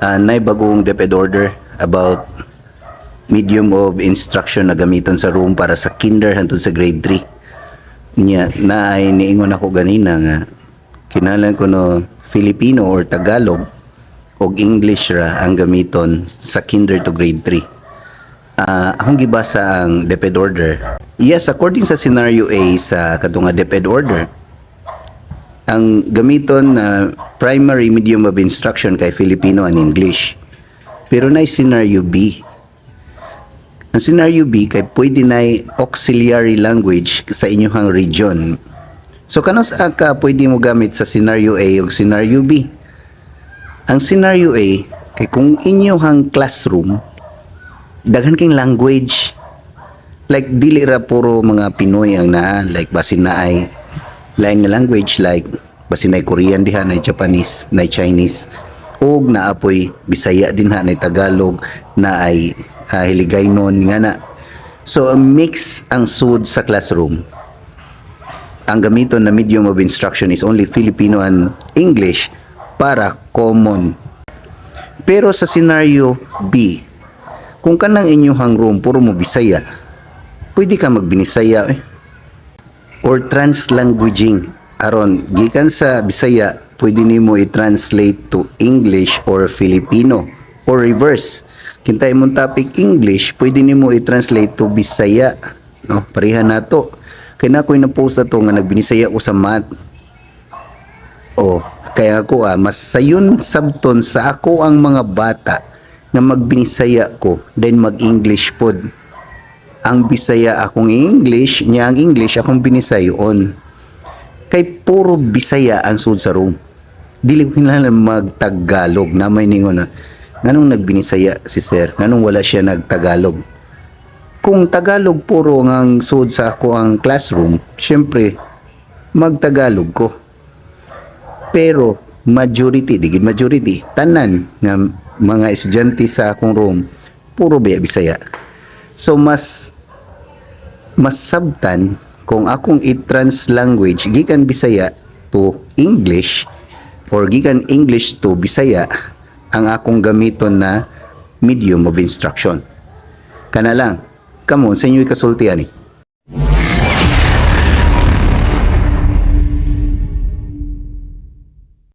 Nay bagong DepEd order about medium of instruction na gamiton sa room para sa kinder hantod sa grade 3. Nya na ay niingon ako ganina nga kinahanglan ko no Filipino or Tagalog og English ra ang gamiton sa kinder to grade 3. Akong gibasa ang DepEd order. Yes, according sa scenario A sa katong nga DepEd order, ang gamiton na primary medium of instruction kay Filipino and English. Pero na scenario B. Ang scenario B kay pwede na auxiliary language sa inyong region. So kanus-a ka pwede mo gamit sa scenario A ug scenario B? Ang scenario A kay kung inyong classroom daghan king language, like dili ra puro mga Pinoy ang naa, like basin naay lain nga language, like basin naay Korean diha, naay Japanese, naay Chinese, ug naa poy Bisaya dinha, naay Tagalog, naay Hiligaynon nga na. So mix ang sud sa classroom. Ang gamiton na medium of instruction is only Filipino and English para common. Pero sa scenario B, kung kanang inyong room puro mo Bisaya, pwede ka magbinisaya eh. Or translanguaging. Aron gikan sa Bisaya, pwede nimo i-translate to English or Filipino or reverse. Kinta imong topic English, pwede nimo i-translate to Bisaya. No, pareha nato. Kay na ako'y na-post na to nga nagbinisaya ko sa math. Oh, kaya ako mas sayon sabton sa ako ang mga bata nga magbinisaya ko then mag-English pod. Ang Bisaya akong English, niya ang English akong binisayon. Kay puro Bisaya ang sud sa room. Dili ko kinahanglan magtagalog na may ningon na nganong nagbinisaya si sir, nganong wala siya nagtagalog? Kung Tagalog puro ang sud sa ako ang classroom, syempre magtagalog ko. Pero majority, di gid majority, tanan nga mga estudyante sa akong room puro biya Bisaya. So mas mas sabtan kung akong i-translanguage gikan Bisaya to English or gikan English to Bisaya ang akong gamiton na medium of instruction. Kana lang. Kamo sa inyo kasulti ani.